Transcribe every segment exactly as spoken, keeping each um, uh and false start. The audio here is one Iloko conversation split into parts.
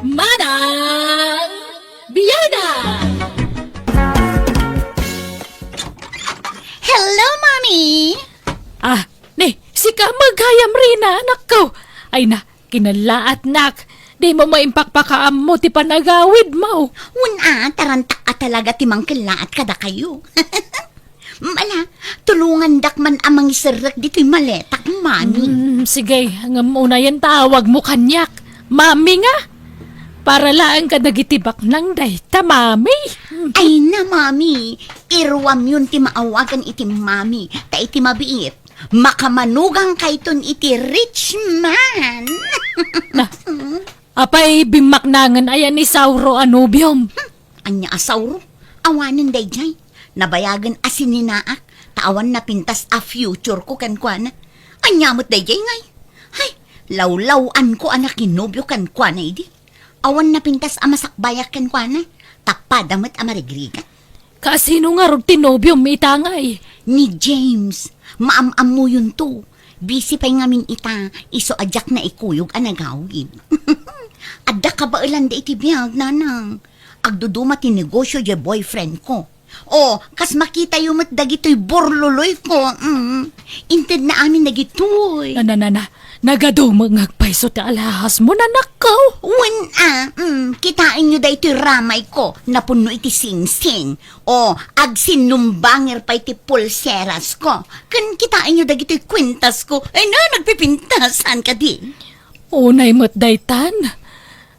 Manang Biyanan! Hello, Mommy! Ah, ni, sika met gayam, Rina, anakko. Ay na, kinallaatnak. Dimo maimpakpakaammo ti panagawidmo. Wen a, tarantak a talaga ti mangkellaat kadakayo. Ala, tulongandak man a mangiserrek ditoy maletak, Mami. Mm, sige, ngem unayen ta awagmo kaniak. Mami nga? Para laeng kadagiti baknang dayta, Mami. Ay na, Mami. Iruamyon ti maawagan iti Mami. Ta iti mabiit, makamanugang kayton iti rich man. Na, apay bimmaknangen aya ni Sauro a nobiom? Hmm, ania a Sauro? Awanen daydiay. Nabayagen a sininaak, ta awan napintas a future ko kenkuana. Ania met daydiay ngay? Hay, lawlaw-anko a nakinobio kenkuana idi. Awan napintas a masakbayak kenkuana, ta pada met a marigrigat. Kasino ngarud ti nobiom ita ngay? Ni James. Maam-ammuyonto. Busy pay ngamin ita, isu a diak naikuyog a nagawid. Adda kabaelanda iti biag, Nanang. Agduduma ti negosio diay boyfriend ko. O, kas makitayo met dagitoy burluloy ko, mm. Intedna amin dagitoy. Na, na, na, na. Nagadu met nga agpayso ti alahasmo, nanakko. Wen a, mm, kitaenyo daytoy ramay ko, napunno iti singsing. O, agsinnumbanger pay ti pulseras ko. Ken kitaenyo dagitoy kwintas ko. Ay na, nagpipintas, saan kadi? Unay met daytan.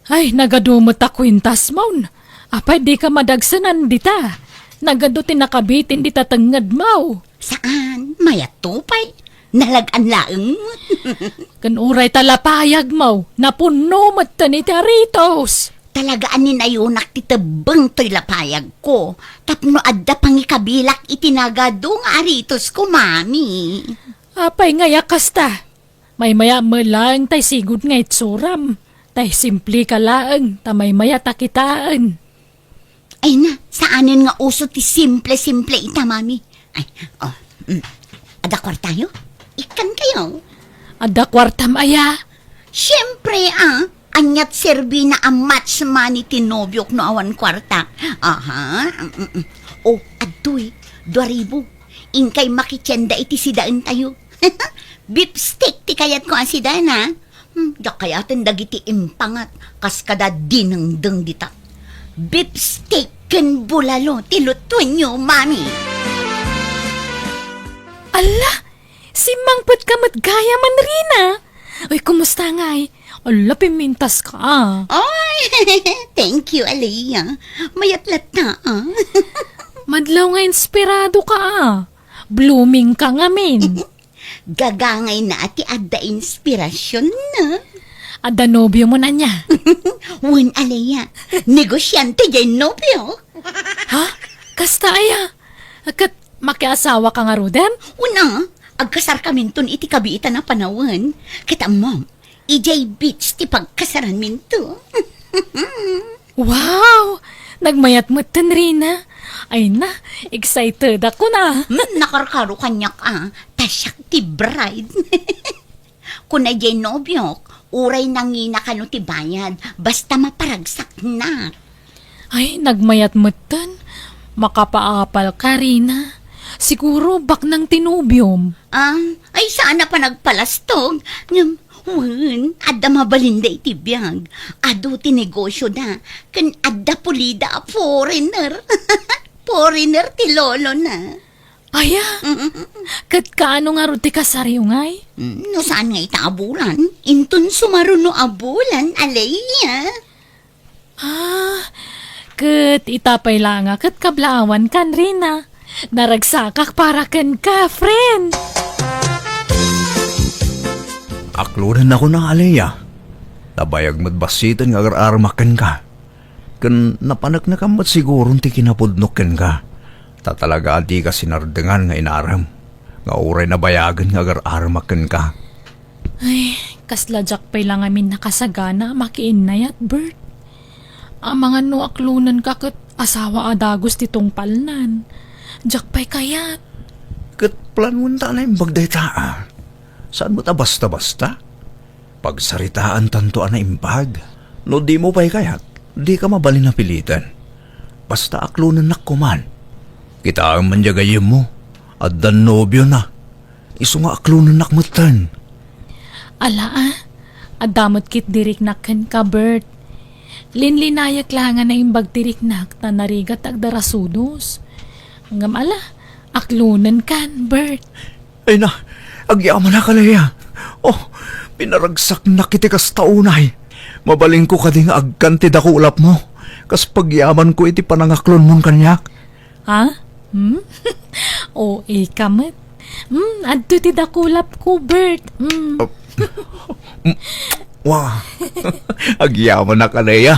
Ay, nagadu met a kwintasmon. Apay, dika madagsenan dita. Nagadu ti nakabitin dita tengngedmo. Saan? Mayatto pay. Nalag-an laeng met. Ken uray ta lapayagmo, napunno metten iti aritos. Talaga a ninayonak ti tebbeng toy lapayagko. Tapno adda pangikabilak iti nagadu nga aritosko, Mami. Apay ngay a kasta? Maymaya met laeng tay sigud nga itsuram. Tay simple ka laeng, ta maymaya ta kitaen. Ay na, saanen nga uso ti simple-simple ita, Mami. Ay, oh, mm. Adda kuartayo? Ikkan kayo? Adda kuartam aya? Siyempre, ah. Aniat serbina a match money ti nobiok no awan kuarta? Aha, mm, mm. Oh, adtoy, dua ribu. Inkay makitienda iti sidaentayo. Beef steak ti kayatko a sidaen, ha? Hmm, diak kayaten dagiti impangat kas kada dinengdeng dita. Beef steak ken bulalo ti lutuenyo, Mami. Alla, simmangpetka met gayam, Rina. Oy, kumusta ngay? Alla, pimintas ka, ah. Oy, thank you, Alea. Mayat latta, ah. Madlaw nga inspirado ka, ah. Blooming ka ngamin. Gagangayna ti adda inspirasyon, no? Adda nobio mo na niya? Wen, Alea. Negosyante diay nobio. Ha? Kasta aya? Ket makiasawa ka ngaruden? Wen a, agkasarkaminton iti kabiitan a panawen. Ket ammom, idiay beach ti pagkasaranminto. Wow! Nagmayat metten, Rina. Ay na, excited ako na. Hmm, nakarkaro kaniak, ah. Ta siak ti bride. Kuna diay nobiok, uray nangina kano ti bayad, basta maparagsaknak. Ay, nagmayat metten. Makapaapal ka, Rina. Siguro baknang ti nobiom. Ah, ay, saan a panagpalastog. Ngem, wen, adda mabalinda iti biag. Adu ti negosyoda, ken adda pulida a foreigner. Foreigner ti lolona. Aya? Ket kaano ngarud ti kasaryo ngay? Mm, no saan nga ita a bulan, inton sumaruno a bulan, Alea. Ah, ket ita pay la nga ket kablaawan kan, Rina. Naragsakak para kenka, friend. Aklonennakon, Alea. Nabayag met bassiten nga agar-aramak kenka. Ken napaneknekam met siguron ti kinapudnok kenka. Ta talaga a dika sinardengan nga inarem, nga uray nabayagen nga agar-aramak kenka. Ay, kasla diak pay la ngamin nakasagana a makiinnayat, Bert. Amangan no aklonenka ket asawa a dagus ti tungpalnan. Diak pay kayat. Ket planonta a naimbag dayta, a. Saan met a basta-basta? Pagsaritaantanto a naimbag. No dimo pay kayat, dika mabalin a piliten. Basta aklonennak koman. Kitaem man diay gayyemmo, addan nobiona. Isu nga aklonennak metten. Ala a, adda met ket ti riknak kenka, Bert. Linlinayek la nga naimbag ti riknak ta narigat agdarasudos. Ngem ala, aklonenkan, Bert. Ay na, agyamanak a, Lea. Oh, pinaragsaknak iti kasta unay. Mabalinko kadi nga agkan ti dakulapmo, kas pagyamanko iti panangaklonmon kaniak? Ha? Hmm? O A ka met. Hmm, adto ti dakulapko, Bert. Hmm. Uh, mm, wa. Agyamanak a, Lea.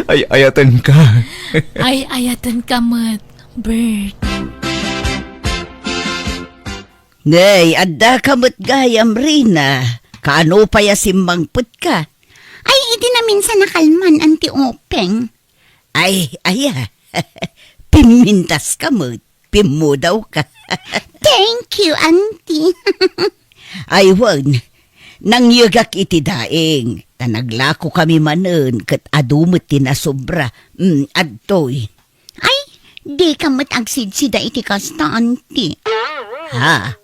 Ay-ayatenka. Ay-ayatenka met, Bert. Ngay, addaka met gayam, Rina. Kaano pay a simmangpetka? Ay, idi naminsan a kalman, Auntie Openg. Ay, aya. Pimmintaska met. Pimmudawka. Thank you, Auntie. Ay, wen. Nangyegak iti daing. Ta naglakokami manen ket adu met ti nasobra. Mm, adtoy. Ay, dika met agsidsida iti kasta, Auntie. Ha?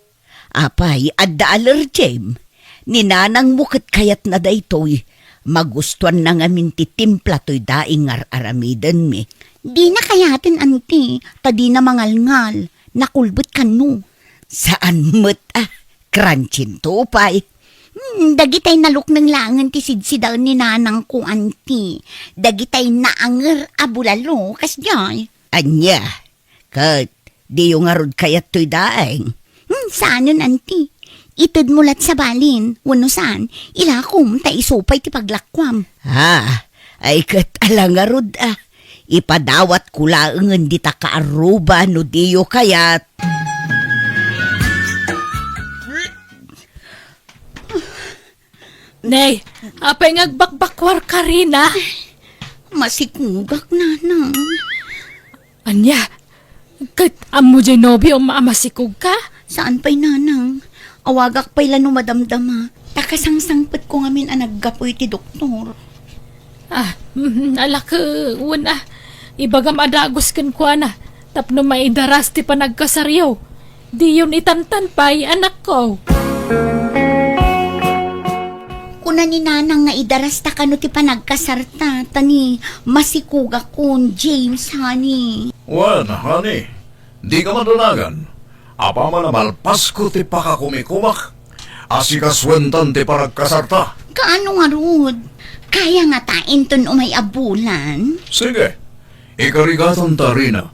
Apay, adda alergim? Ni nanangmo ket kayatna daytoy. Magustuanna ngamin ti timpla toy daing nga ar-aramidenmi. Dina kayaten, Auntie, ta dina mangalngal. Nakulbet kano. Saan met a, crunchy to pay. Hmm, dagitay nalukneng laengen ti sidsidaen ni nanangko, Auntie. Dagitay naanger a bulalo, kasdiay. Ania? Ket diyo ngarud kayat toy daing? Hmm, saanen, Auntie. Itedmo lat sa balin, wenno saan, ilakom ta isu pay ti paglakuam. Ah, ay ket ala ngarud a. Ipadawatko laengen dita kaarruba no diyo kayat. Nay, apay nga agbakbakuarka, Rina? Masikugak, nanang. Ania? Ket ammo diay nobiom a masikugka? Saan pay, nanang. Awagak pay la no madamdama. Ta kasangsangpetko ngamin a naggapu iti doktor. Ah, mm, ala ket wen a. Ibagam a dagus kenkuana tapno maidaras ti panagkasaryo. Diyon itantan pay, anakko. Kuna ni nanang nga idarasta kano ti panagkasarta, ta ni masikugakon, James, honey. Wen, honey, dika madanagan. Apaman a malpasko ti pakakumikumak, asikasuentan ti panagkasarta. Kaano ngarud? Kaya ngata inton umay a bulan? Sige, ikarigatan ta, Rina.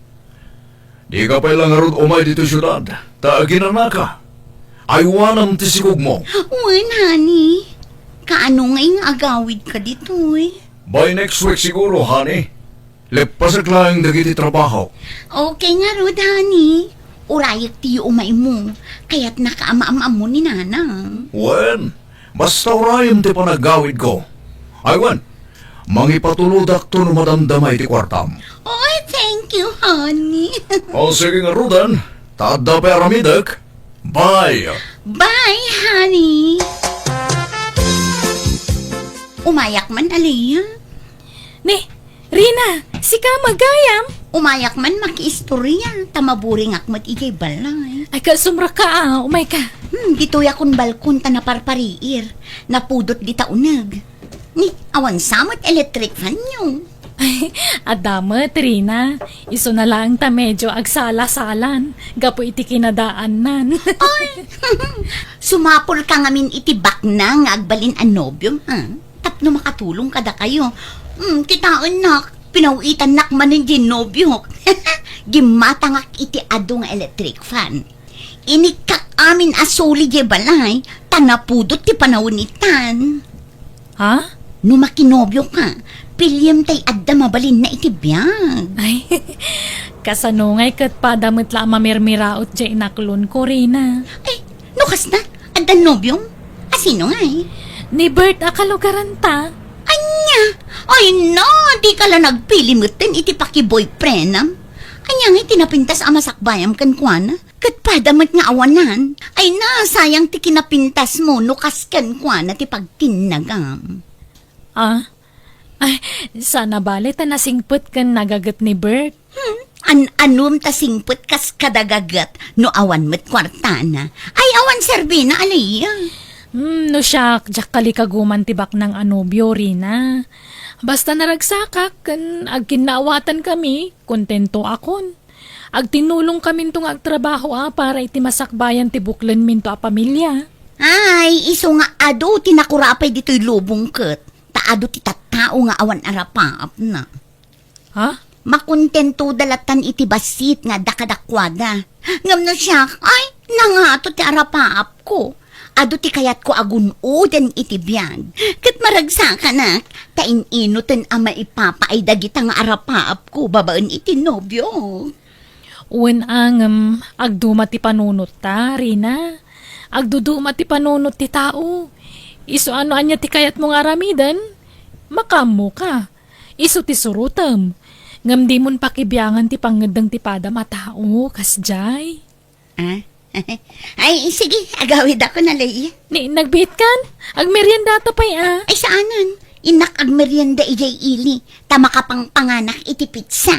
Dika pay la ngarud umay ditoy siudad, ta aginanaka. Aywanam ti sikugmo. Wen, honey. Kaano ngay nga agawidka ditoy? By next week siguro, honey. Leppasek laeng dagiti trabaho. Okay ngarud, honey. Urayek ti umaymo. Kayatnaka a maam-ammo ni nanang. Wen, basta urayem ti panagawidko. Ay wen, mangipatulodakto no madamdama iti kuartam. Oy, thank you, honey. O, sige ngaruden, ta adda pay aramidek. Bye. Bye, honey. Umayak man, Aliyah. Ni, Rina, sika met gayam? Umayak man makiistorya, ta maburingak met idiay balay. Ay, kasumraka a, umayka. Hmm, ditoyakon balkon ta naparpariir. Napudot dita uneg. Ni, awan sa met electric fan-yo. Ay, adda met, Rina. Isuna laeng ta medyo agsala-salan gapu iti kinadaannan. Ay, sumapulka ngamin iti baknang nga agbalin a nobiom, ha? Tapno makatulong kadakayo. Hmm, kitaennak, pinaw-itannak manen diay nobiok. Gimmatangak iti adu nga electric fan. Inikkak amin a suli diay balay, ta napudot ti panawen itan. Ha? No makinobioka, piliem tay adda mabalinna iti biag. Ay, kasano ngay ket pada met la a mamirmiraot diay inaklonko, Rina? Ay, no kasta, adda nobiom? A sino ngay? Ni Bert a kalugaranta. Ania? Ay na, dika la nagpili metten iti pakiboyfriendam. Ania ngay ti napintas a masakbayam kenkuana? Ket pada met nga awanan. Ay na, sayang ti kinapintasmo no kas kenkuana ti pagtinnagam. Ah, Ay, saan a bale ta nasingpet ken nagaget ni Bert. Hmm, an-anom ta singpet kas kadagaget no awan met kuartana. Ay, awan serbina, Alea. Hmm, no siak, diak kalikaguman ti baknang a nobio, Rina. Basta naragsakak ken agkinnaawatankami, kontento akon. Agtinnulongkaminto nga agtrabaho a para iti masakbayan ti buklenminto a pamilya. Ay, isu nga adu ti nakurapay ditoy lubong ket, ta adu ti tattao nga awan arapaapna. Ha? Makontentoda latan iti bassit nga adda kadakuada. Ngem no siak, ay, nangato ti arapaapko. Adu ti kayatko a gun-oden iti biag. Ket maragsakanak, ta in-inoten a maipapaay dagita nga arapaapko babaen iti nobio. Wen a ngem, agduma ti panunotta, Rina. Agduduma ti panunot ti tao. Isu a no ania ti kayatmo nga aramiden, makaammoka. Isu ti surotem. Ngem dimon pakibiangan ti pangngeddeng ti padam a tao, kasdiay. Ah? Ay, sige, agawidakon, Alea. Ni, nagbiitkan? Agmeriendata pay, a. Ay, saanen. Innak agmerienda idiay ili, ta makapangpanganak iti pizza.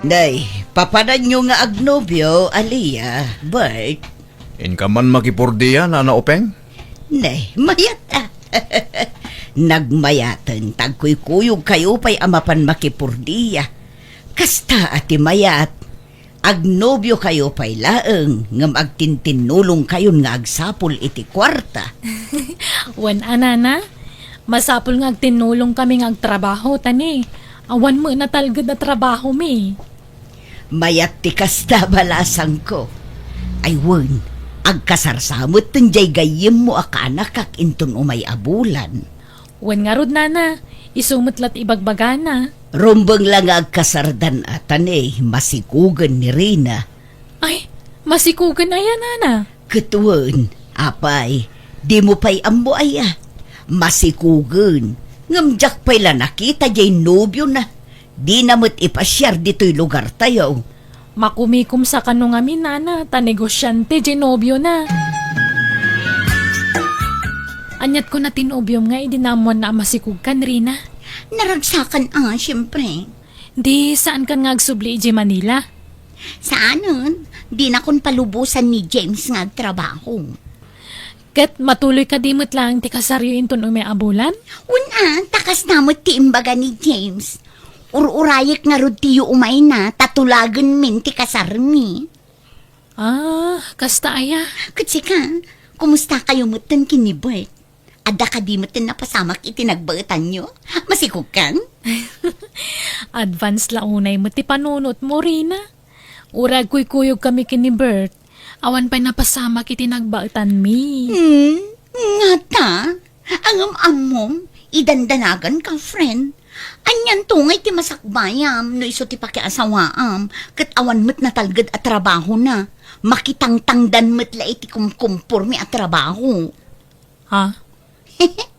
Nay, papananyo nga agnobio, Alea, Bert? Inka man makipurdia, Nana Openg? Nay, mayat, a. Nagmayaten, ta agkuykuyogkayo pay a mapan makipurdia. Kasta a ti mayat. Agnobiokayo pay laeng, ngem agtintinnulongkayon nga agsapul iti kuarta. Wen a, Nana, masapul nga agtinnulongkami nga agtrabaho, ta ni, awan met natalged a trabahomi. Mayat ti kasta, balasangko. Ay wen, agkasarsa metten diay gayyemmo a kaanakak inton umay a bulan. Wen ngarud, Nana, isu met la ti ibagbagana. Rumbeng la nga agkasardan a, ta ni, masikugen ni Rina. Ay, masikugen aya, Nana? Ket wen, apay, dimo pay ammo aya? Masikugen, ngem diak pay la nakita diay nobiona. Dina met ipasiar ditoy lugartayo. Makumikom sa kano ngamin, Nana, ta negosiante diay nobiona. Aniat kuna ti nobiom nga idi naammoanna a masikogkan, Rina? Naragsakan a, siempre. Di, saankan nga agsubli idiay Manila? Saanen, dinakon palubosan ni James nga agtrabaho. Ket matuloy kadi met laeng ti kasaryo inton umay a bulan? Wen a, ta kasta met ti imbaga ni James. Ur-urayek ngarud ti yuumayna, ta tulagenmin ti kasarmi. Ah, kasta aya? Ket sika, kumustakayo metten ken ni Bert? Adda kadi metten napasamak iti nagbaetanyo? Masikogkan? Advance la unay met ti panunotmo, Rina. Uray agkuykuyogkami ken ni Bert, awan pay napasamak iti nagbaetanmi. Hmm, ngata? Ngem ammom, idandanaganka, friend. Anianto ngay ti masakbayam no isu ti pakiasawaam, ket awan met natalged a trabahona? Makitangtangdan met la iti kumkumpormi a trabaho. Ha?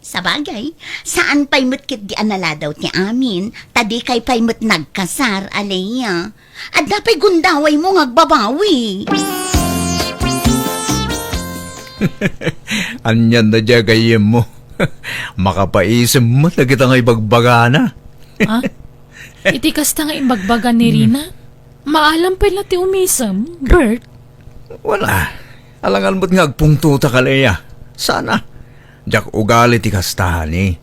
Sabagay, saan pay met ketdi a naladaw ti amin, ta dikay pay met nagkasar, Alea. Adda pay gundawaymo nga agbabawi. Anian na diay gayyemmo? Makapaisem met dagita nga ibagbagana. Ah? Iti kasta nga imbagbaga ni Hmm. Rina, maalam pay la ti umisem, Bert. Wala. Alangan met nga agpungtotak, Alea. Sana. Diak ugali ti kasta, honey.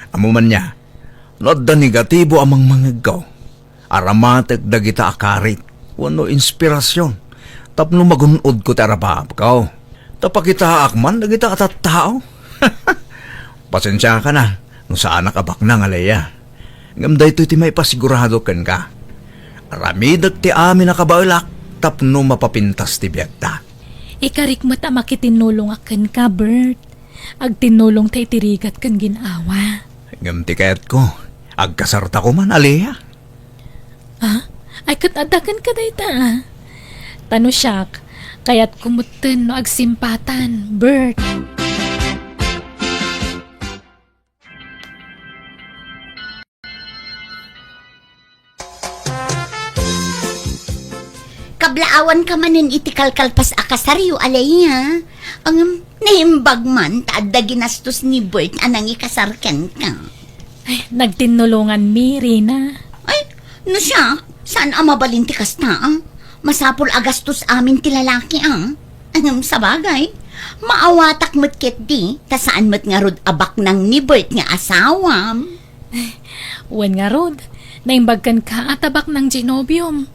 Ammom ania, no adda negatibo a mangmangegko, aramatek dagita a karit wenno inspirasion tapno magun-odko ti arapaapko. Ta pakitaak man dagita a tattao. Pasensiakan a no saanak a baknang, Alea. Ngem daytoy ti maipasigurado kenka. Aramidek ti amin a kabaelak tapno mapapintas ti biagta. Ikarik met a makitinnulongak kenka, Bert. Agtinnulongta iti rigat ken gin-awa. Ngem ti kayatko, agkasarta koman, Alea. Ah? Ay, ket adda kenka dayta, ah. Ta no siak, kayatko metten no agsimpatan, Bert. Ablaawanka manen iti kalkalpas a kasaryo, Alea. Ngem, naimbag man ta adda ginastos ni Bert a nangikasar kenka. Ay, nagtinnulonganmi, Rina. Ay, no siak, saan a mabalin ti kasta, a? Masapul a gastos amin ti lalaki, a? Ngem sabagay, maawatak met ketdi, ta saan met ngarud a baknang ni Bert nga asawam. Wen ngarud, naimbag kenka a ta baknang diay nobiom.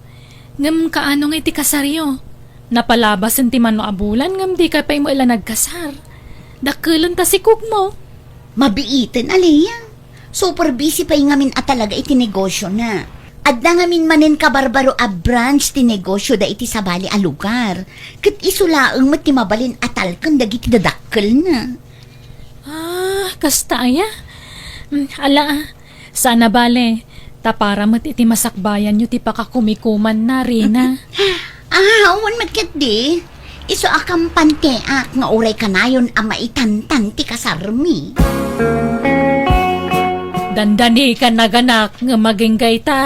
Ngem kaano ngay ti kasaryo? Napalabasen ti mano a bulan ngem dika pay met la nagkasar. Dakkelen ta sikogmo. Mabiiten, Alea. Super busy pay ngamin a talaga iti negosyona. Adda ngamin manen kabarbaro a branch ti negosyoda iti sabali a lugar. Ket isu laeng met ti mabalin a talken dagiti dadakkelna. Ah, kasta aya? Mm, ala, ah. Saan a bale, ta para met iti masakbayanyo ti pakakumikumanna, Rina. Ah, wen met ketdi. Isu a kampanteak nga uray kanayon a maitantan ti kasarmi. Dandani ka naganak nga maginggayta.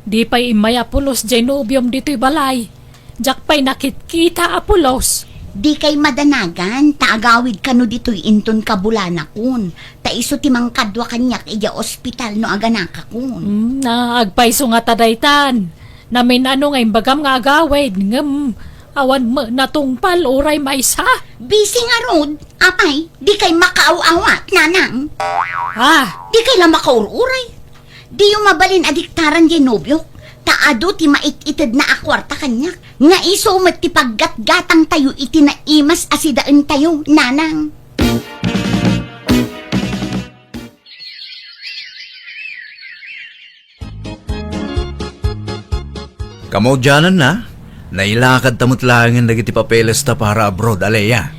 Di pay immay a pulos diay nobiom ditoy balay. Diak pay nakitkita a pulos. Dikay madanagan, ta agawid kano ditoy inton kabulanakon. Ta isu ti mangkadua kaniak idiay ospital no aganakakon. Hmm, na, agpayso ngata daytan. Namin-ano nga imbagam nga agawid, ngem awan met natungpal uray maysa. Busy ngarud, apay, dikay makaaw-awat, nanang. Ah! Dikay la makaur-uray. Diyo mabalin a diktaran diay nobiok, ta adu ti mait-itedna a kuarta kaniak, nga isu met ti paggatgatangtayo iti naimas a sidaentayo, nanang. Kamaudiananna, nailakadta met laengen dagiti papelesta para abroad, Alea.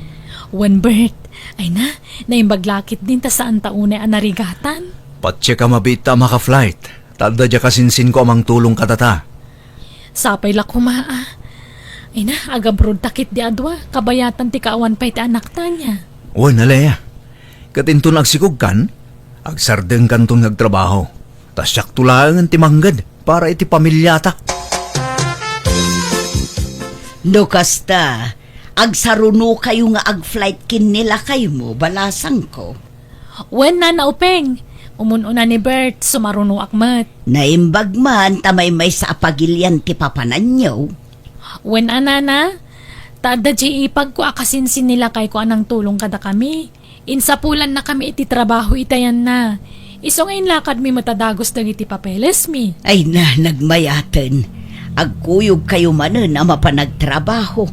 Wen, Bert, ay na, naimbag la ketdin ta saanta unay a narigatan. Patse ka mabiit ta maka-flight. Ta adda diay kasinsinko a mangtulong kadata. Sapay la koma, a. Ay na, agabrodta ketdi a dua, kabayatan ti kaawan pay ti anakta, ania. Wen, Alea. Ket inton agsikogkan, agsardengkanton nga agtrabaho. Ta siakto laengen ti mangged para iti pamiliata. No kasta, agsarunokayo nga ag-flight ken ni lakaymo, balasangko. Wen, Nana Upeng, umun-una ni Bert, sumarunoak met. Naimbag man ta maymaysa a pagilian ti papananyo. Wen a, Nana, ta adda diay ipagko a kasinsin ni lakayko a nangtulong kadakami. Insapulannakami iti trabaho iti ayanna. Isu nga inlakadmi met a dagus dagiti papelesmi. Ay na, nagmayaten. Agkuyogkayo manen a mapan agtrabaho.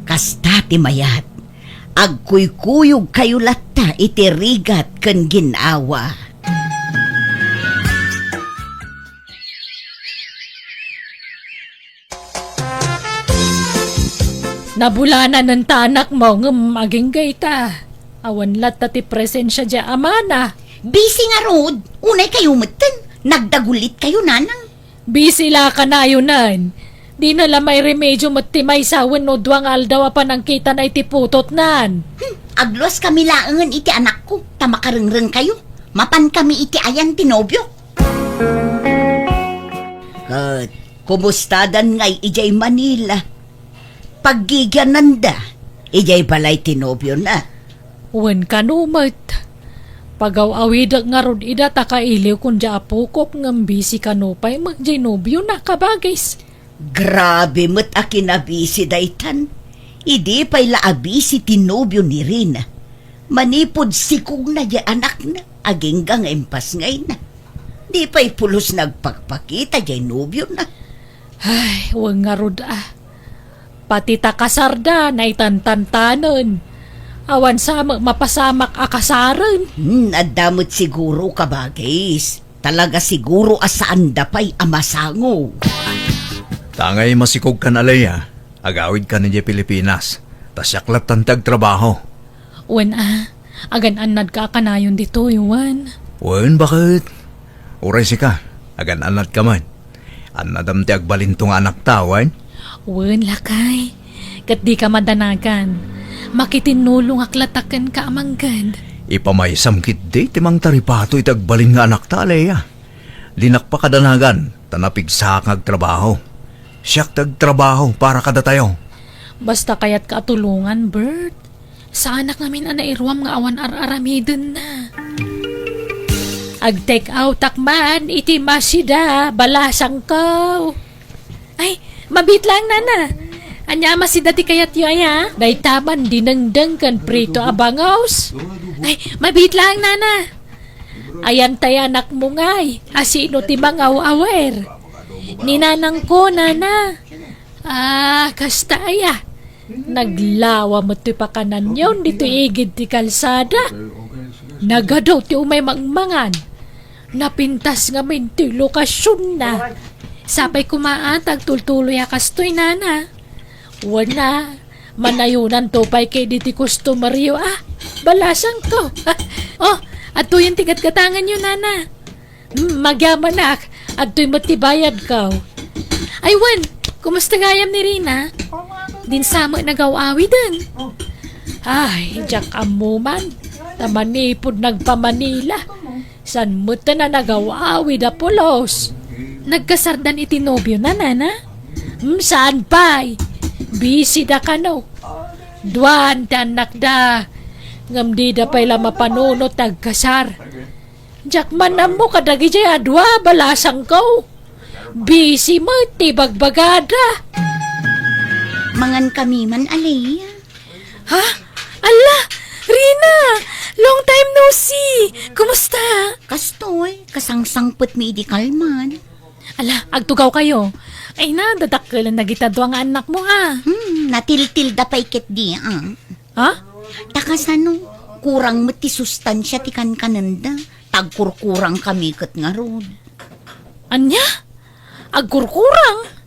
Kasta ti mayat. Agkuykuyogkayo latta iti rigat ken gin-awa. Nabulananen ta anakmo ngem agingga ita. Awan latta ti presensia diay amana. Busy ngarud, unay kayo metten. Nagdagulitkayo, nanang. Busy la kanayonen. Dina la mairemedio met ti maysa wenno dua nga aldaw a panangkitana iti putotnan. Hmm, agluaskami laengen iti anakko, ta makarengrengkayo. Mapankami iti ayan ti nobiok. Ket, kumustadan ngay idiay Manila? Paggigiananda idiay balay ti nobiona? Wen kano met. Pagaw-awidek ngarud ida ta kailiwkon diay apokok ngem busy kano pay met diay nobiona, kabagis. Grabe met a kinabisi daytan. Idi pay la a busy ti nobio ni Rina. Manipud sikogna diay anakna, agingga nga impasngayna. Di pay pulos nagpakpakita diay nobiona. Ay, wen ngarud a. Pati ta kasarda, naitantantanen. Awan sa met mapasamak a kasaren. Hmm, adda met siguro, kabagis. Talaga siguro a saanda pay a masango. Tangay masikogkan, Alea, agawidkan idiay Pilipinas. Ta siak lattan ti agtrabaho. Wen a, agan-annadka a kanayon ditoy, wen? Wen, baket. Uray sika, agan-annadka met. Annadam ti agbalinto nga anakta, wen? Wen, lakay. Ket dika madanagan. Makitinnulongak latta kenka a mangged. Ipamaysam ketdi ti mangtaripato iti agbalin nga anakta, Alea. Dinak pakadanagan, ta napigsaak nga agtrabaho. Siak ti agtrabaho para kadatayo. Basta kayatka a tulongan, Bert. Saanak ngamin a nairuam nga awan ar-aramidenna. Ag-take outak man iti masida, balasangko. Ay, mabiit laeng, nana. Ania a masida ti kayatyo, aya? Dayta man dinengdeng ken prito a bangus. Ay, mabiit laeng, nana. Ayan tay anakmo ngay, a sino ti mangaw-awer? Ni nanangko, nana. Ah, kasta aya. Naglawa met ti pakananyon ditoy igid ti kalsada. Nagadu ti umay mangmangan. Napintas ngamin ti lokasionna. Sapay koma a ta agtultuloy a kastoy, nana. Wen a, manayonanto pay ketdi ti customeryo a. Balasangko. Oh, adtoyen ti gatgatanganyo, nana. Hmm, magyamanak. Adtoy met ti bayadko. Ay wen, kumusta gayam ni Rina? Dinsa met nagaw-awiden. Ay, diak ammo man. Ta manipud nagpa-Manila, saan met a nagaw-awid a pulos. Nagkasardan iti nobiona, nana? Hmm, saan pay? Busy da kano. Duan ti annakda. Ngem dida pay la mapanunot ti agkasar. Diak man ammo kadagijay a dua, balasangko. Busy met ti bagbagada. Mangankami man, Alea. Ha? Alla! Rina! Long time no see! Kumusta? Kastoy, kasangsangpetmi idi kalman. Ala, agtugawkayo. Ay na, dadakkelan dagita dua nga annakmo, a. Hmm, natiltilda pay ketdi, a. Ha? Ta kasano, kurang met ti sustansia ti kankanenda. Ta agkurkurangkami ket ngarud. Ania? Agkurkurang?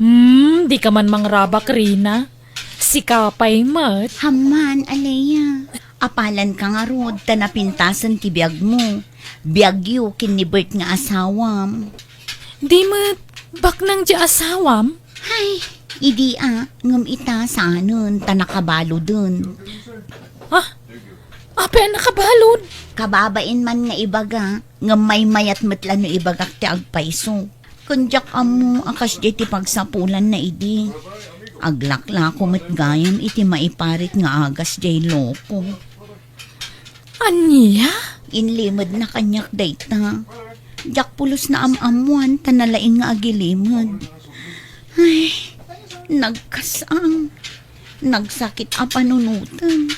Hmm, dika man mangrabak, Rina. Sika pay met. Amman, Alea. Apalanka ngarud ta napintasen ti biagmo. Biagyo ken ni Bert nga asawam. Di met baknang ti asawam? Ay, idi a, ngem ita saanen ta nakabaluden. Ha? Apay a nakabalud? Kababain man nga ibaga, ngem maymayat met la no ibagak ti agpayso. Ken diak ammo a kasdiay ti pagsapulanna idi. Aglaklako met gayam iti maiparit nga agas diay loko. Ania? Inlimedna kaniak dayta. Diak pulos naam-ammoan ta nalaing nga agilimed. Ay, nagkasang. Nagsakit a panunoten.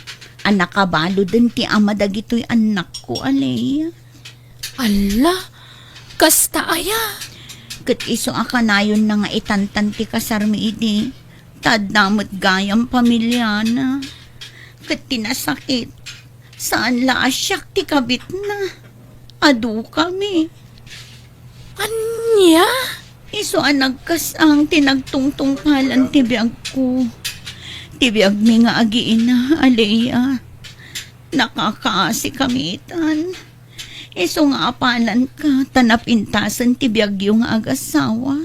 A nakabaluden ti ama dagitoy annakko, Alea. Alla, kasta aya? Ket isu a kanayonna nga itantan ti kasarmi idi, ta adda met gayam pamiliana. Ket ti nasakit, saan la a siak ti kabitna. Adukami. Ania? Isu a nagkasang ti nagtungtungpalan ti biagko. Ti biagmi nga agiina, Alea. Nakakaasikamitan. Isu nga apalanka ta napintasen ti biagyo nga agasawa.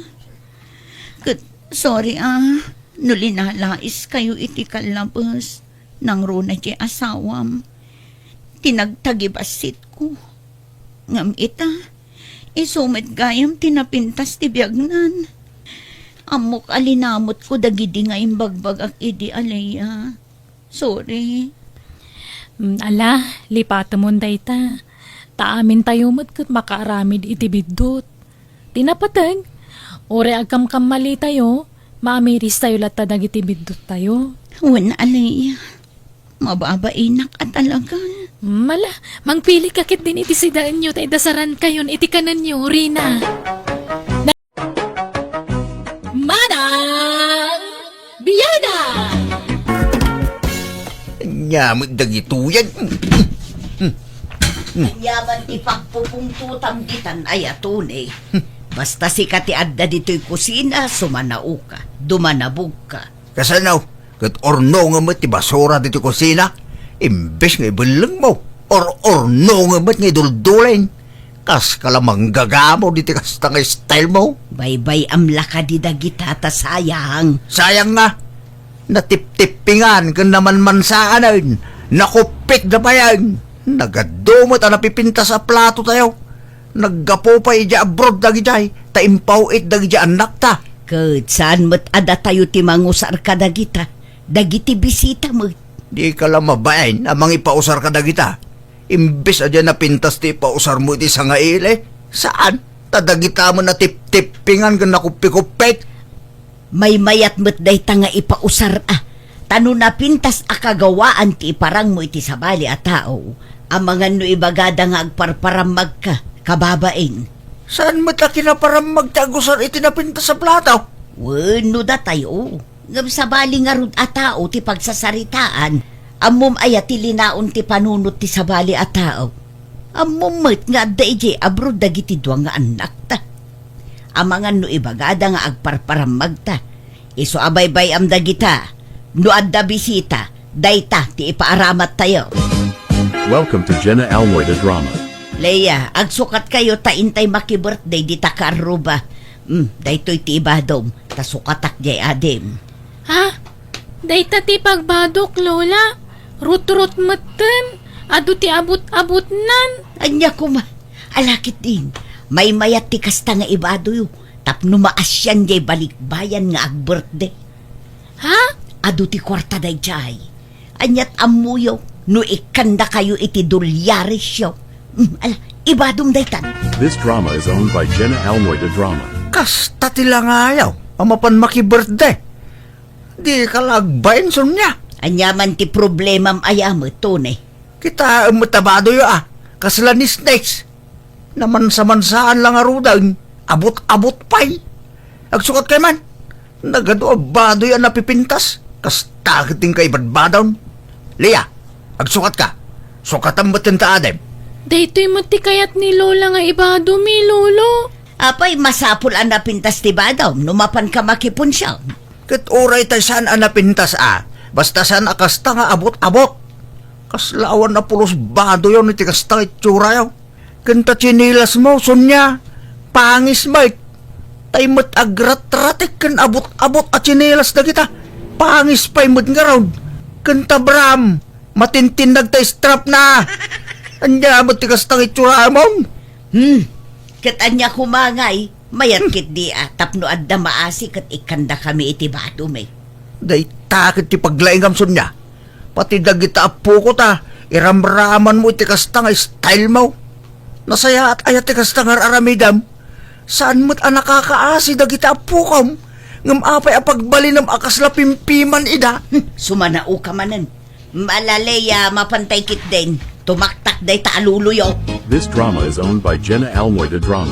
Ket sorry a, no linalaiskayo iti kallabes, nangruna ti asawam. Ti nagtagibassitko. Ngem ita, isu met gayam ti napintas ti biagnan. Ammok a linamutko dagidi nga imbagbagak idi, Alea. Sorry. Mm, ala, lipatemon dayta. Ta amintayo met ket makaaramid iti biddut. Ti napateg, uray agkamkammalitayo, maamiristayo latta dagiti bidduttayo. Wen, Alea. Mababainak a talaga. Mm, ala, mangpilika ketdin iti sidaenyo ta idasarankayon iti kanenyo, Rina. Manang Biada! Ania met dagitoyen? Ania man ti pagpupungtotam ditan, aya Tony? Basta sika ti adda ditoy kusina, sumanaoka, dumanabogka. Kasano? Ket urnongen met ti basura ditoy kusina, imbes nga ibellengmo, or-urnongen met nga iduldulin. Kaska la manggagamo ditoy kasta nga style mo. Baybay-am la kadi dagita ta sayang. Sayang nga. Natiptippingan ken namanmansaanen, nakuppit da payen. Nagadu met a napipintas a platotayo. Naggapu pay idiay abroad dagidiay, ta impaw-it dagidiay annakta. Ket saan met a datayo ti mangusar kadagita, dagiti bisita met. Dika la mabain a mangipausar kadagita. Imbes a diay napintas ti ipausarmo iti sangaili, saan? Ta dagita met natiptippingan ken nakupikupik. Maymayat met dayta nga ipausar a. Ta no napintas a kagawaan ti iparangmo iti sabali a tao, amangan no ibagada nga agparparammagka, kababain. Saan met a kinaparammag ti agusar iti napintas a plato? Wenno datayo. Ngem sabali ngarud a tao ti pagsasaritaan, ammom aya ti linaon ti panunot ti sabali a tao? Ammom met nga adda idiay abroad dagiti dua nga annakta. Amangan no ibagada nga agparparammagta, isu a baybay-am dagita, no adda bisita, dayta ti ipaaramattayo. Welcome to Jenna Almoy the Drama. Leia, agsukatkayo ta intay maki-birthday dita kaarruba. Hmm, daytoy ti ibadom, ta sukatak diay adim. Ha? Dayta ti pagbadok, Lola? Rutrot metten? Adu ti abut-abutnan? Ania koma? Ala ketdin, maymayat ti kasta nga ibadoyo, tapno maasian diay balikbayan nga agbirthday. Ha? Adu ti kuarta daydiay. Aniat ammoyo no ikkandakayo iti dolyaresyo? Hmm, ala, ibadom daytan. This drama is owned by Jenna Almoy de Drama. Kasta ti langayaw a mapan maki-birthday. Dika la agbain, Sonia. Ania man ti problemam aya met, Tony? Kitaem met a badoyo a, kasla nisnis. Namansa-mansaan la ngaruden, abut-abut pay. Agsukatkay man. Nagadu a badoy a napipintas. Kasta ket ti kaibadbadon. Lia, agsukatka. Sukatam met ti adim. Daytoy met ti kayat ni Lola nga ibadomi, Lolo. Apay, masapul a napintas ti badom no mapanka makipunsiam. Ket uray tay saan a napintas a, basta saan a kasta nga abut-abut. Kasla awan a pulos badoyon iti kasta nga itsuraya. Ken ta tsinelasmo, Sonia, pangis met. Tay met agratratek ken abut-abut a tsinelas dagita. Pangis pay met ngarud. Ken ta bram, matintinnag ta strapna. Ania met ti kasta nga itsuramon? Hmm, ket ania koma ngay, mayat ketdi a tapno adda maasi ket ikkandakami iti badomi. Dayta ket ti paglaingam, Sonia. Pati dagita appoko ta iramramanmo iti kasta nga stylemo. Nasayaat aya ti kasta nga ar-aramidem? Saan met a nakakaasi dagita appokom, ngem apay a pagbalinem a kasla pimpiman ida? Hmm, sumanaoka manen. Malalaya, mapantay ketdin. Tumaktak dayta a loloyo. This drama is owned by Jenna Almoy de Drama.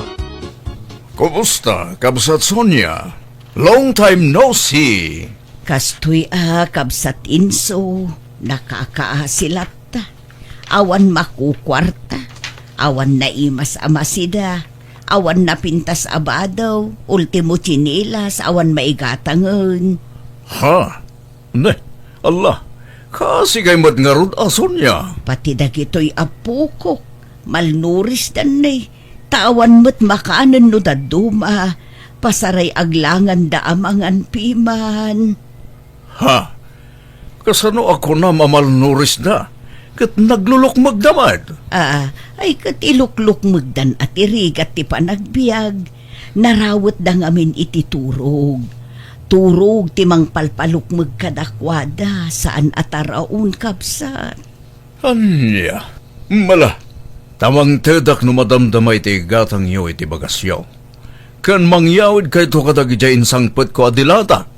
Kumusta, Kabsat Sonia? Long time no see. Kastoy a, Kabsat Inso, nakakaasi latta. Awan makukuarta, awan naimas a masida, awan napintas a bado, ultimo tsinelas, awan maigatangen. Ha? Ne, Allah, kaasi kay met ngarud a Sonia. Pati dagitoy appokok, malnurisdan ne, ta awan met makanen no dadduma, pasaray aglanganda a mangan piman. Ha? Kasano a kunam a malnurisda? Ket naglulukmegda met? Ah, ay ket iluklukmegdan a ti rigat ti panagbiag. Narawetda ngamin iti turog. Turog ti mangpalpalukmeg kadakuada, saan a taraon, kabsat. Ania? Mala, ta mangtedak no madamdama iti igatangyo iti bagasyo. Ken mangyawidkayto kadagidiay insangpetko a dilata.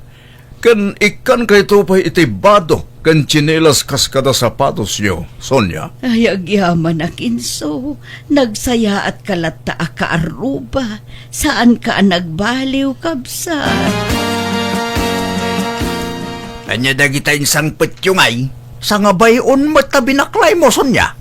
Ken ikkankayto pay iti bado ken tsinelas kas kada sapatosyo, Sonia. Ay, agyamanak, Inso. Nagsayaatka latta a kaarruba. Saanka a nagbaliw, kabsat. Ania dagita insangpetyo ngay? Sangabay-on met ta binaklaymo, Sonia.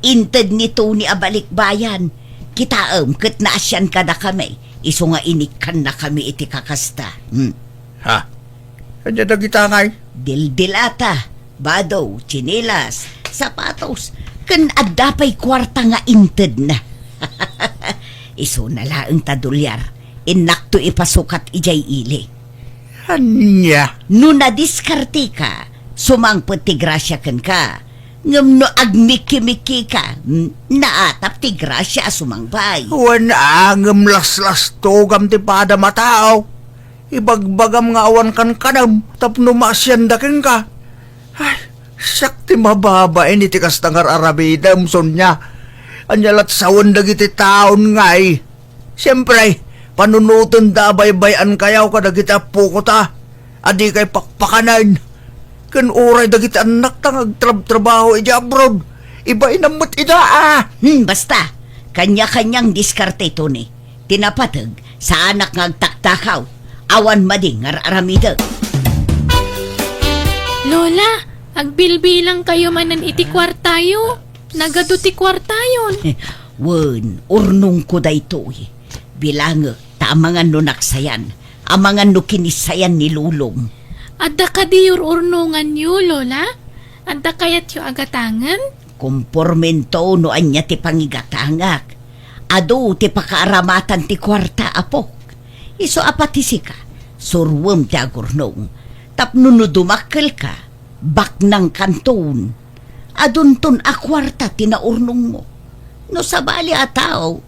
Inted ni Tony a balikbayan. Kitaem ket naasian kadakami, isu nga inikkannakami iti kakasta. Hmm. Ha? Ania dagita ngay? Dildilata, bado, tsinelas, sapatos, ken adda pay kuarta nga intedna. Isuna laeng ta dolyar, innakto ipasukat idiay ili. Ania? No nadiskarteka, sumangpet ti grasia kenka. Ngem no agmikimikika, mm, naatap ti grasia a sumangbay. Wen a, ngem laslastogam ti padam a tao. Ibagbagam nga awan kankanem tapno maasianda kenka. Ay, siak ti mababain iti kasta nga ar-aramidem, Sonia. Ania lat sawen dagiti taon ngay? Siempre, panunotenda a baybay-ankayo kadagiti appoko ta a dikay pakpakanen. Ken uray dagiti annakta nga agtrabtrabaho idiay abroad, ibainam met ida a. Hmm, basta, kanya-kanyang diskarte, Tony. Ti napateg, saanak nga agtaktakaw. Awan madi nga ar-aramidek. Lola, agbilbilangkayo manen iti kuartayo. Nagadu ti kuartayon. Wen, urnongko daytoy. Bilangek, ta amangan no naksayan, amangan no kinissayan ni lolom. Adda kadi ur-urnonganyo, Lola? Adda kayatyo a gatangen? Kompormento no ania ti pangigatangak. Adu ti pakaaramatan ti kuarta, apok. Isu a pati sika, suruem ti agurnong. Tapno no dumakkelka, baknangkanton. Adunton a kuarta ti naurnongmo. No sabali a tao,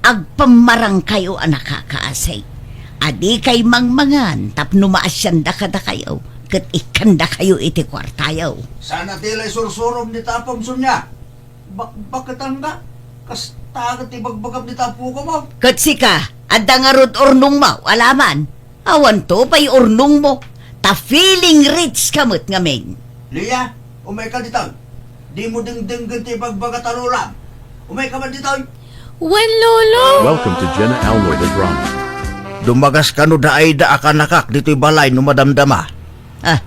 agpammarangkayo a nakakaasi. A dikay mangmangan tapno maasianda kadakayo, ket ikkandakayo iti kuartayo. Saan a ti la isursurom dita, Pamsonia? Bakbaketangka? Kasta ket ibagbagam dita, apoka mo. Ket sika, adda ngarud urnongmo, alaman? Awanto pay urnongmo, ta feeling rich ka met ngamin. Lia, umayka ditoy. Dimo dengdenggen ti ibagbaga ta lolam. Umayka man ditoy. Wen, Lolo. Welcome to Jenna Almoy the Drama. Dumagas kano da Aida a kanakak ditoy balay no madamdama. Ah,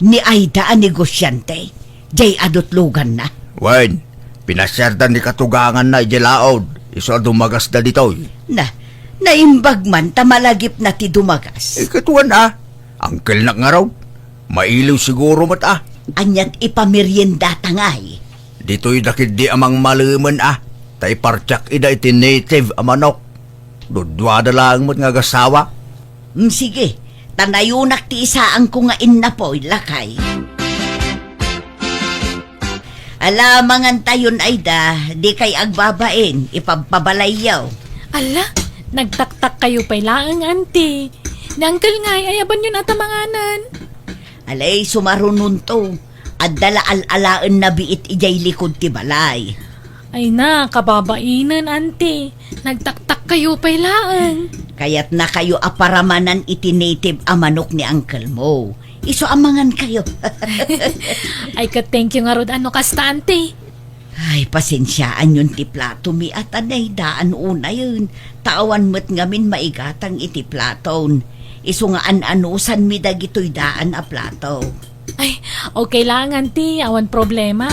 ni Aida a negosiante, jay adutloganna. Wen, pinasiarda ni katuganganna idiay laod, isu a dumagasda ditoy. Na, naimbag man ta malagipna ti dumagas. Ikatuan a, angkelnak ngarud, mailiw siguro met a. Aniat ipameriendata ngay? Ditoy da ketdi a mangmalemen a, ta ipartiak ida iti native a manok. Duduada laeng met nga agasawa. Mm, sige, ta nayonak ti isaanko nga innapoy, lakay. Ala, mangantayon, Aida, dikay agbabain, ipabpabalayyo. Ala, nagtaktakkayo pay laeng, Auntie. Ni Uncle ngay, ayabanyon a ta manganen. Alay, sumarunonto. Adda la al-alaenna biit idiay likud ti balay. Ay na, kababainen, Auntie. Nagtaktakkayo pay laeng. Kayatnakayo a paramanan iti native a manok ni uncle mo. Isu a mangankayo. Ay, ket thank you ngarud a no kasta, Auntie. Ay, pasensiaanyon ti plato mi a ta naydaan unayen. Ta awan met ngamin maigatang iti platon. Isu nga an-anusanmi dagitoy daan a plato. Ay, okay lang, Auntie. Awan problema.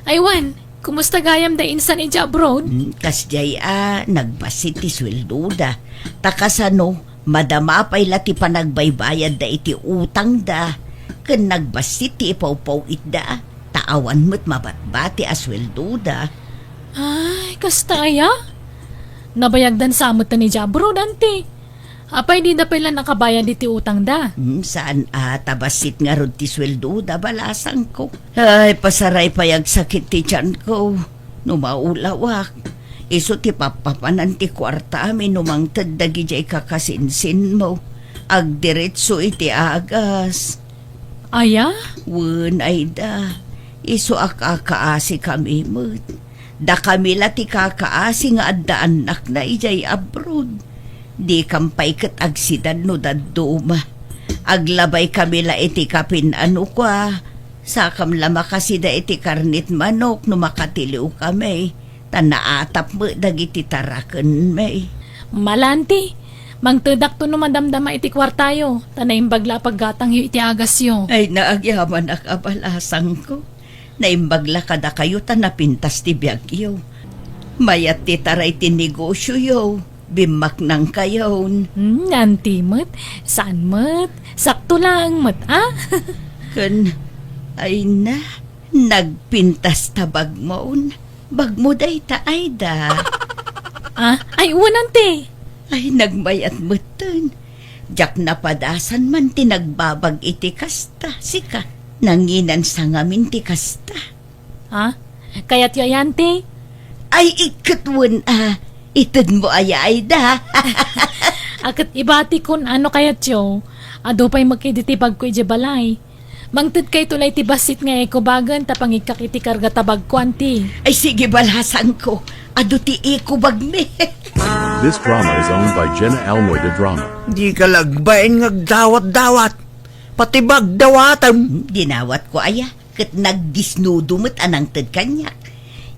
Ay, wen, kumusta gayam da insan idiay abroad? Hmm, kasdiay a, nagbassit ti sueldoda. Ta kasano, madama pay la ti panagbaybayadda iti utangda, ken nagbassit ti ipawpaw-itda, ta awan met mabatbati a sueldoda. Ay, kasta aya? Nabayagdan sa met idiay abroad, Auntie. Apay, dida pay la nakabayad iti utangda? Hmm, saan a, ta bassit ngarud ti sueldoda, balasangko. Ay, pasaray pay agsakit ti tianko no maulawak. Isu ti pappapanan ti kuartami no mangted dagidiay kakasinsinmo. Agdiretso iti agas. Aya? Wen, Aida. Isu a kakaasikami met. Dakami la ti kakaasi nga adda annakna idiay abroad. Dikam pay ket agsidan no dadduma. Aglabaykami la iti kapin a nukua. Sakam la makasida iti karnit manok no makatiliwkami. Ta naatap met dagiti tarakenmi. Mala, Auntie, mangtedakto no madamdama iti kuartayo, ta naimbag la a paggatangyo iti agasyo. Ay, naagyamanak a balasangko. Naimbag la kadakayo ta napintas ti biagyo. Mayat ti taray ti negosioyo, bimmaknangkayon. Hmm, Auntie met, saan met, sakto laeng met, a? Ken, ay na, nagpintas ta bagmon. Bagmo dayta, Aida. A? Ay, wen, Auntie. Ay, nagmayat metten. Diak napadasan man ti nagbabag iti kasta, sika. Nanginan sa ngamin ti kasta. Ha? Kayatyo ayan ti? Ay, iket wen a. Itedmo aya, Aida? A ket ibatikon a no kayatyo, adu pay met kadi ti bagko idiay balay. Mangtedkayto la iti bassit nga eco bagen ta pangikkak iti karga ta bagko, anti. Ay, sige, balasangko. Adu ti eco bagmi. This drama is owned by Jenna Almoy de Drama. Dika la agbain nga agdawat-dawat. Pati ba agdawatem? Dinawatko aya, ket nagdisnudo met a nangted kaniak.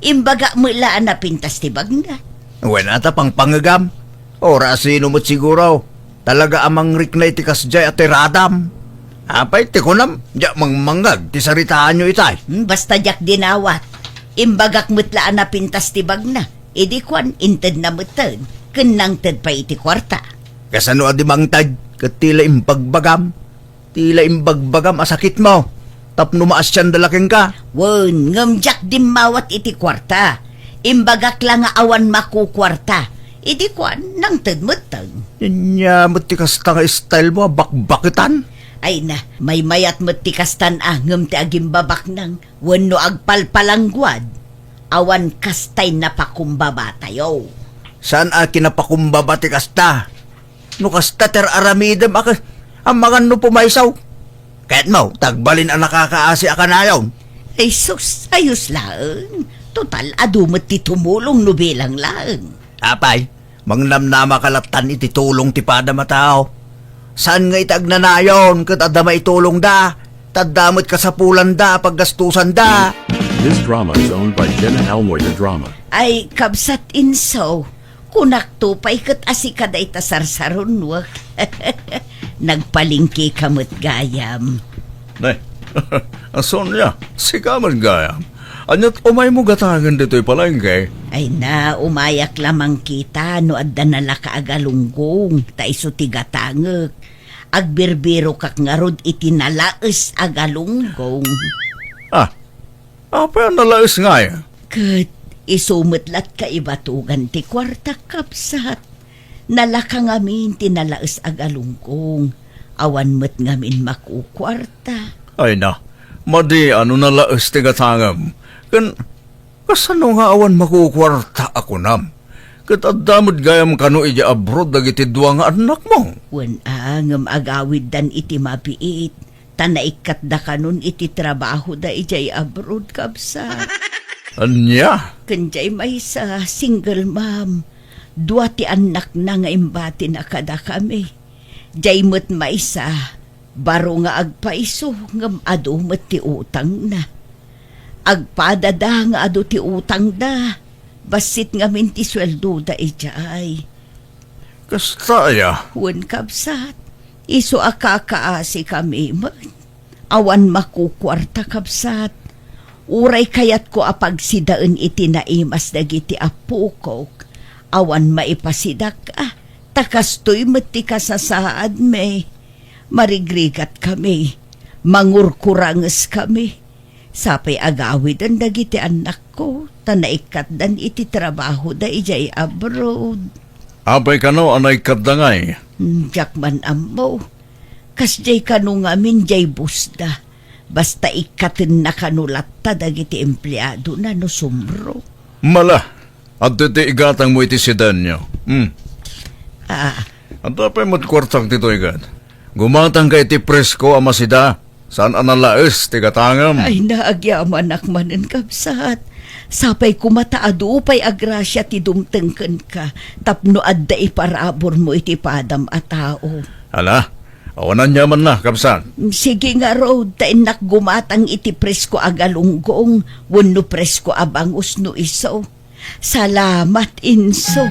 Imbagak met la a napintas ti bagna. Wen a ta pangpangegam. Ura a sino met siguro. Talaga a mangrikna iti kasdiay a tiradam. Apay ti kunam, diak mangmangngeg ti saritaanyo itay. Hmm, basta diak dinawat. Imbagak met la a napintas ti bagna. Idi kuan, intedna metten, ken nangted pay iti kuarta. Kasano a di mangted, ket ti la imbagbagam? Ti la imbagbagam a sakitmo, tapno maasianda la kenka. Wen, ngem diak dimmawat iti kuarta. Imbagak la nga awan makukuarta. Idi kuan, nangted metten. Ania met ti kasta nga style mo a bakbaketan? Ay na, maymayat met ti kastan a ngem ti agimbabaknang wenno agpalpalangguad, awan kastay napakumbabatayo. Saan a kinapakumbaba ti kasta? No kasta ti ar-aramidem a kas-, amangan no pumaysaw. Kayatmo, ta agbalin a nakakaasi a kanayon. Ay sus, ayos laeng. Total, adu met ti tumulong no bilang laeng. Apay, mangnamnama ka lattan iti tulong ti padam a tao. Saan nga iti agnanayon ket adda maitulongda, ta adda met kasapulanda a paggastusanda. This drama is owned by Jenna Almoy de Drama. Ay, kabsat Inso, kunakto pay ket a sika dayta sarsarunuek. Nagpalengke ka met gayam. Nay, Sonia, sika met gayam. Ania't umaymo gatangen ditoy palengke? Ay na, umayak la mangkita no adda nalaka a galunggong, ta isu ti gatangek. Agbirbirokak ngarud iti nalaes a galunggong. Ah, apay a nalaes ngay? Ket isu met la't kaibatugan ti kuarta, kabsat. Nalaka ngamin ti nalaes a galunggong. Awan met ngamin makukuarta. Ay na, madi a no nalaes ti gatangem. Ken kasano nga awan makukuarta a kunam? Ket adda met gayam kano idiay abroad dagiti dua nga annakmo? Wen a, ngem agawiddan iti mabiit. Ta naikkatda kanon iti trabahoda idiay abroad, kabsat. Ania? Ken diay maysa, single mom. Dua ti annakna nga imbatina kadakami. Diay met maysa, baro nga agpayso ngem adu met ti utangna. Agpadada nga adu ti utangda. Bassit ngamin ti sueldoda idiay. Kasta aya? Wen, kabsat. Isu a kakaasikami met. Awan makukuarta, kabsat. Uray kayatko a pagsidaen iti naimas dagiti appokok, awan maipasidak, a, ta kastoy met ti kasasaadmi. Marigrigatkami, mangurkurangeskami. Sapay agawiden dagiti annakko, ta naikkatdan iti trabahoda idiay abroad. Apay kano a naikkatda ngay? Hmm, diak man ammo. Kasdiay kano ngamin diay busda. Basta ikkatenna kano latta dagiti empleadona no sumro. Mala, adtoy ti igatangmo iti sidaenyo. Hmm. Ah. Adda pay met kuartak ditoy, gat. Gumatangka iti presko a masida. Saan a nalaes ti gatangem? Ay, nagyamanak manen, kabsat. Sapay koma ta adu pay a grasia ti dumteng kenka tapno adda iparaburmo iti padam a tao. Ala, awan aniaman la, kabsat. Sige ngarud, ta innak gumatang iti presko a galunggong wenno presko a bangus no isu. Salamat, Inso.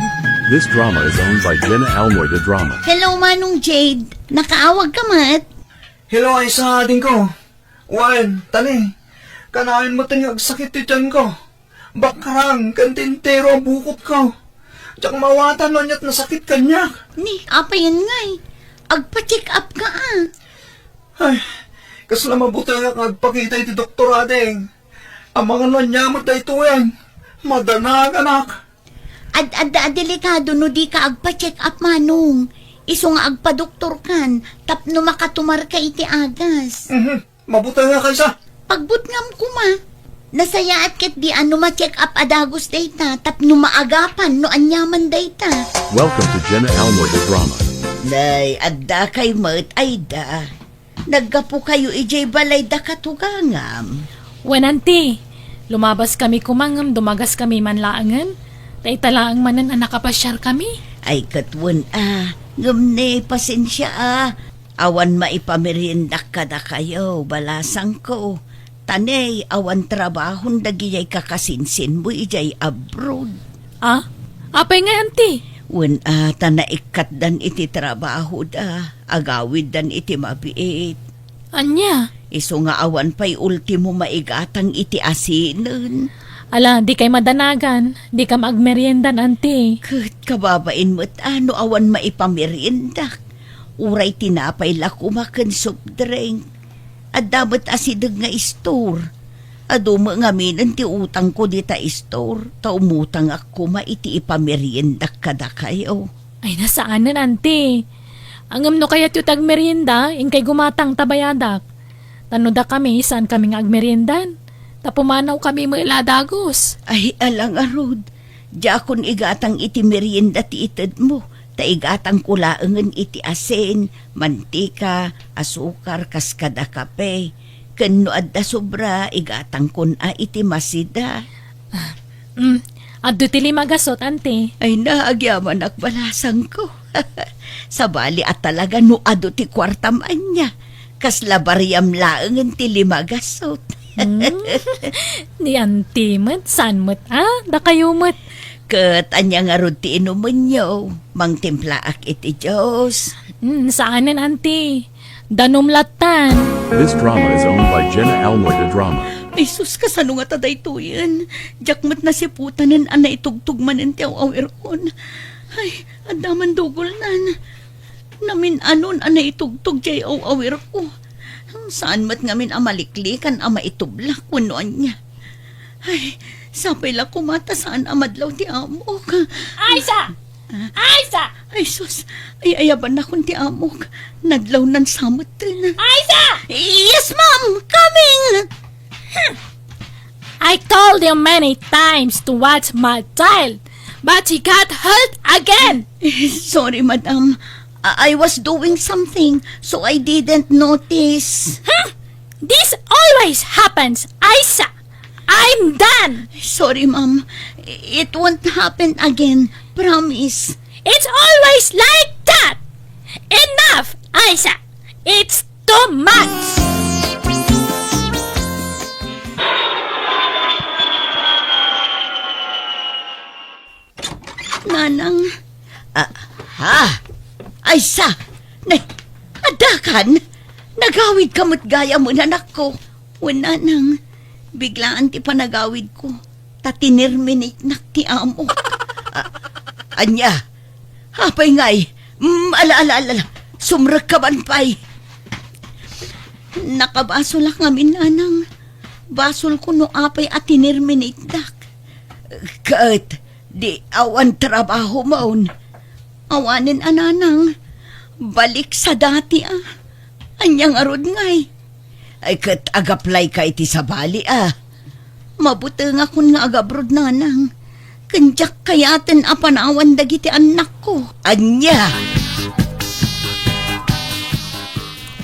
This drama is owned by Jenna Almoy de Drama. Hello, Manong Jade. Nakaawag ka met? Hello, Aisa, adingko. Wen, tani, kanayon met nga agsakit ti tianko. Bakrang, ken ti entero a bukotko. Diak maawatan no ania't nasakit kaniak. Ni, apayen ngay? Agpa-check up ka, a. Ay, kasla mabutengak nga agpakita iti doktor, ading. Amangan no ania met daytoyen. Madanaganak. Ad-adda a delikado no dika agpa-check up, Manong. Isu nga agpadoktorkan tapno makatumarka iti agas. Mhm. Mabutengak, Aisa. Pagbutngam koma. Nasayaat ketdi a no ma-check up a dagus dayta tapno maagapan no aniaman dayta. Welcome to Jenna Almoy the Drama. Nay, adda kay met, ay da. Naggapu kayo idiay balay da katugangam. Wen, Auntie. Lumabas kami koma ngem dumagas kami man laengen. Ta ita laeng manen a nakapasiar kami. Ay, ket wen a. Ngem ne, pasensia a. Awan maipameriendak kadakayo, balasangko. Ta ne, awan trabahon dagidiay kakasinsinmo idiay abroad. Ah? Apay ngay, Auntie? Wen a, ta naikkatdan iti trabahoda, agawiddan iti mabiit. Ania? Isu nga awan pay ultimo maigatang iti asinen. Ala, dikay madanagan, dikam agmeriendan, Auntie. Ket kababain met a no awan maipameriendak. Uray tinapay la koma ken soft drink. Adda met asideg nga istor. Adu met ngaminen ti utangko dita istor, ta umutangak koma iti ipameriendak kadakayo. Ay, saanen, Auntie. Ngem no kayatyo ti agmerienda, inkay gumatang ta bayadak. Ta no dakami, saankami nga agmeriendan. Ta pumanawkami met la a dagus. Ay, ala ngarud. Diakon igatang iti merienda ti itedmo, ta igatangko laengen iti asin, mantika, asukar, kas kada kape. Ken no adda sobra, igatangkon a iti masida. Ah, mm, adda ti lima gasot, Auntie. Ay na, agyamanak, balasangko. Sabali a talaga no adu ti kuartam ania. Kasla bariam laengen ti lima gasot. Hmm? Ni Auntie met, saan met, ah? Dakayo met. Ket ania ngarud ti inumenyo? Mangtimplaak iti juice. Hmm, saanen, Auntie. Danum lattan. This drama is owned by Jenna Almoy the Drama. Ay sus, kasano ngata daytoyen? Diak met nasiputanen a naitugtog manen ti aw-awirkon. Ay, adda man dugolnan. Namin-anon a naitugtog diay aw-awirko. Saan met ngamin a maliklikan a maitublak wenno ania. Ay, sapay la koma ta saan a madlaw ti amok. Aisa! Ah. Aisa! Ay sus, ay-ayabannakon ti amok. Nadlawnan sa metten. Aisa! Yes, ma'am! Coming! Hmm. I told you many times to watch my child, but he got hurt again. Eh, sorry, madam. I I was doing something, so I didn't notice. Hmm? This always happens, Aisa. I'm done. Sorry, ma'am. It won't happen again. Promise. It's always like that. Enough, Aisa. It's too much. Nanang. Ah, ha? Aisa. Ne, addakan? Nagawidka met gayam, anakko. Wen, nanang, biglaan ti panagawidko. Ta tinerminatenak ti amok. Ah, ania? Apay ngay? Mm, ala, ala, ala, ala. Sumrekka man pay. Nakabasolak ngamin, nanang. Basolko no apay a tinerminatedak. Ket di awan trabahomon. Awanen a, nanang. Balik sa dati a. Ania ngarud ngay? Ay, ket agaplayka iti sabali a. Mabutengakon nga agabroad, nanang. Ken diak kayaten a panawan dagiti annakko. Ania?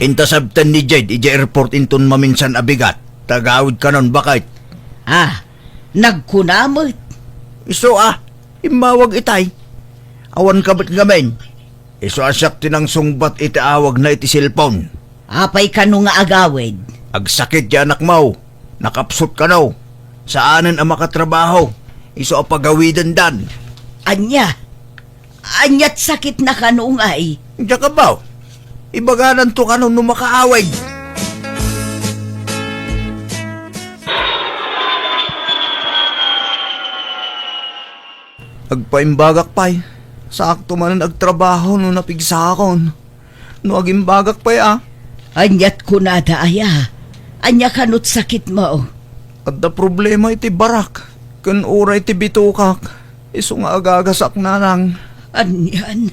Inta sabten ni Jade idiay airport inton maminsan a bigat. Tagawid kanon, baket. Ah, nagkuna met. Isu a, immawag itay. Awan ka met ngamin. Isu a siak ti nangsungbat iti awagna iti cellphone. Apay kano nga agawid? Agsakit ti anakmo. Nakapsut kano. Saanen a makatrabaho. Isu a pagawidendan. Ania? Aniat sakitna kano ngay? Diak ammo. Ibagananto kano no makaawid. Agpaimbagak pay, saakto manen agtrabaho no napigsakon. No agimbagak pay a. Aniat kunada aya? Ania kanot sakitmo? Adda problema iti barak, ken uray ti bitokak, isu nga agagasak, nanang. Anian?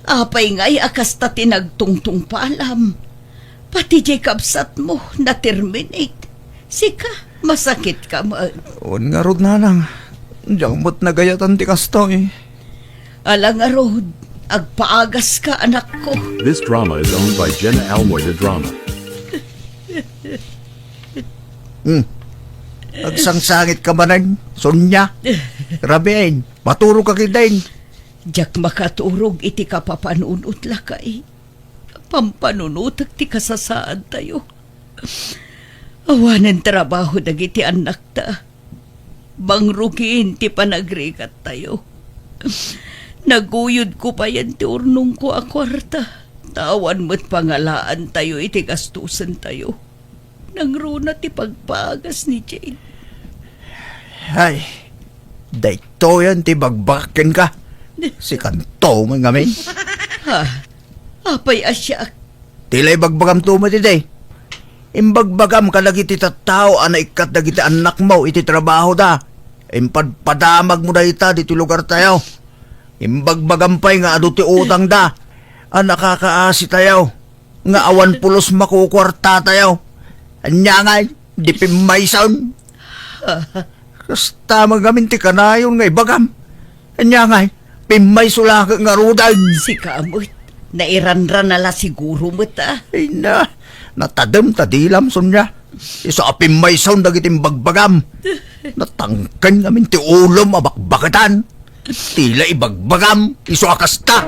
Apay ngay a kasta ti nagtungtungpalam? Pati diay kabsatmo, na-terminate. Sika, Masakit ka man. Wen ngarud, nanang. Diak met nagayatan ti kastoy. Ala ngarud, agpaagas ka, anakko. This drama is owned by Jenna Almoy de Drama. Hmm. Agsangsangit ka manen, Sonia. Rabin, maturog ka ketdin. Diak makaturog iti kapapanunot, lakay. Pampanunotek ti kasasaadtayo. Awanen trabaho dagiti annakta. Bangrugiin ti panagrigattayo. Naguyodko payen ti urnongko a kuarta. Ta awan met pangalaantayo iti gastosentayo. Nangruna ti pagpagas ni Jane. Ay, daytoyen ti bagbagak kenka. Sikanto met ngamin. Ha? Apay a siak? Ti la ibagbagamto met idi. Imbagbagam kadagiti tattao a naikkat dagiti annakmo iti trabahoda. Impadpadamagmo dayta ditoy lugartayo. Imbagbagam pay nga adu ti utangda a nakakaasitayo. Nga awan pulos makukuartatayo. Ania ngay, di pimmayson. Kasta met ngamin ti kanayon nga ibagam. Ania ngay, pimmayso la ket ngaruden. Sika met, nairanran a la siguro met, a. Ay na, natadem ta dilam, Sonia. Isu a pimmayson dagiti imbagbagam. Natangken ngamin ti ulom a bakbaketan. Ti la ibagbagam, isu a kasta.